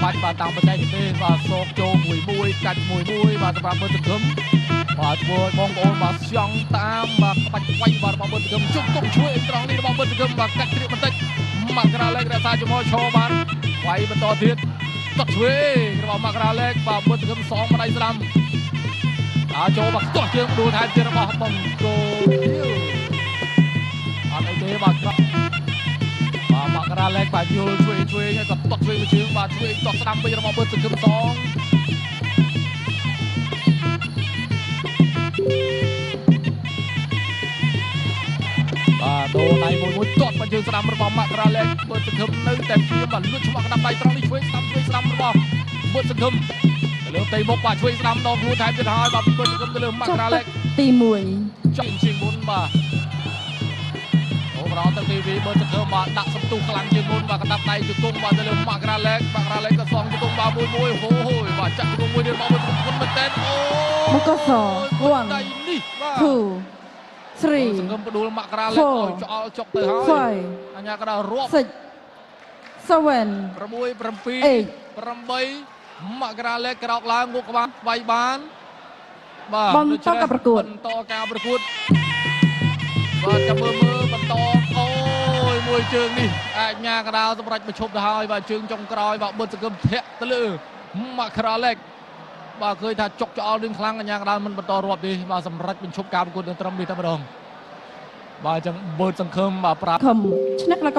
បាច់បាទតាមបច្ចេកទេសបាទសោកចូលមួយមួយកាច់មួយមួយបាទសម្រាប់បឺតសង្ឃឹមបាទធ្វើឲ្យបងប្អូនបាទស្យង់តាមបាទក្បាច់វាយបាទរបស់បឺតសង្ឃឹមជុំទុំជួយត្រង់នេះរបស់បឺតសង្ឃឹមបាទកាច់ជ្រៀកបន្តិចមកក្រាលេករក្សាចំហឈរបានវាយបន្តទៀតតត់ឆ្វេងរបស់មកក្រាលេកបាទបឺតសង្ឃឹមសងម្ដាយស្ដាំដើរចូលបាទខ្ទាស់ជើងដួលថែមទៀតរបស់បង្គោលខៀវអត់អីទេបាទក្រក់បាទមកក្រាលេកបាទយល់ជួយជួយហើយក៏តត់ឆ្វេងមួយជើងបាទឆ្វេងតត់ស្ដាំវិញរបស់បឺតសង្ឃឹមសង បាទដូរដៃមួយមួយទាត់មកជើងស្ដាំរបស់ម៉ាក់ក្រាលេកបឺតសង្ឃឹមនៅតែព្យាយាមបាទលួចឆ្មក់កណ្ដាប់ដៃត្រង់នេះឆ្វេងស្ដាំឆ្វេងស្ដាំរបស់បឺតសង្ឃឹមទៅលើផ្ទៃមុខបាទឆ្វេងស្ដាំដងខ្លួនថែមទៀតហើយបាទពីបឺតសង្ឃឹមទៅលើម៉ាក់ ចប់ ក្រាលេក ទឹកទី1 ចង់ជាងមុនបាទអូប្រោទឹកទី2បឺតសង្ឃឹមបាទដាក់សន្ទុះខ្លាំងជាងមុនបាទកណ្ដាប់ដៃជង្គង់បាទទៅលើម៉ាក់ក្រាលេកម៉ាក់ក្រាលេកក៏សងជង្គង់បាទមួយមួយហូហូបាទចាក់ជង្គង់មួយទៀតមកបឺតសង្ឃឹមមែនតើអូ បង្គោលស1 ដៃនេះបាទ 2 3 សង្ឃឹមផ្ដួលមករាលេកឲ្យឆ្អល់ចុកទៅហើយ 5 អញ្ញាកដារាប់ 6 7 6 7 8 8មករាលេកក្រោកឡើងងក់ក្បាលវាយបានបាទ បន្តការប្រកួត បន្តការប្រកួតបាទចាំមើលមើលបន្តអូយមួយជើងនេះអញ្ញាកដាសម្រាប់បញ្ឈប់ទៅហើយបាទជើងចុងក្រោយបាទប៊ុតសង្ឃឹមធាក់ទៅលើមករាលេកបាទឃើញថាចុកឆ្អល់នឹងខ្លាំងអញ្ញាកដាមិនបន្តរាប់ទេបាទសម្រាប់បញ្ឈប់ការប្រកួតនៅត្រឹមនេះតែម្ដងបាទអញ្ចឹងបឺតសង្ឃឹមបាទប្រា ខំឈ្នះ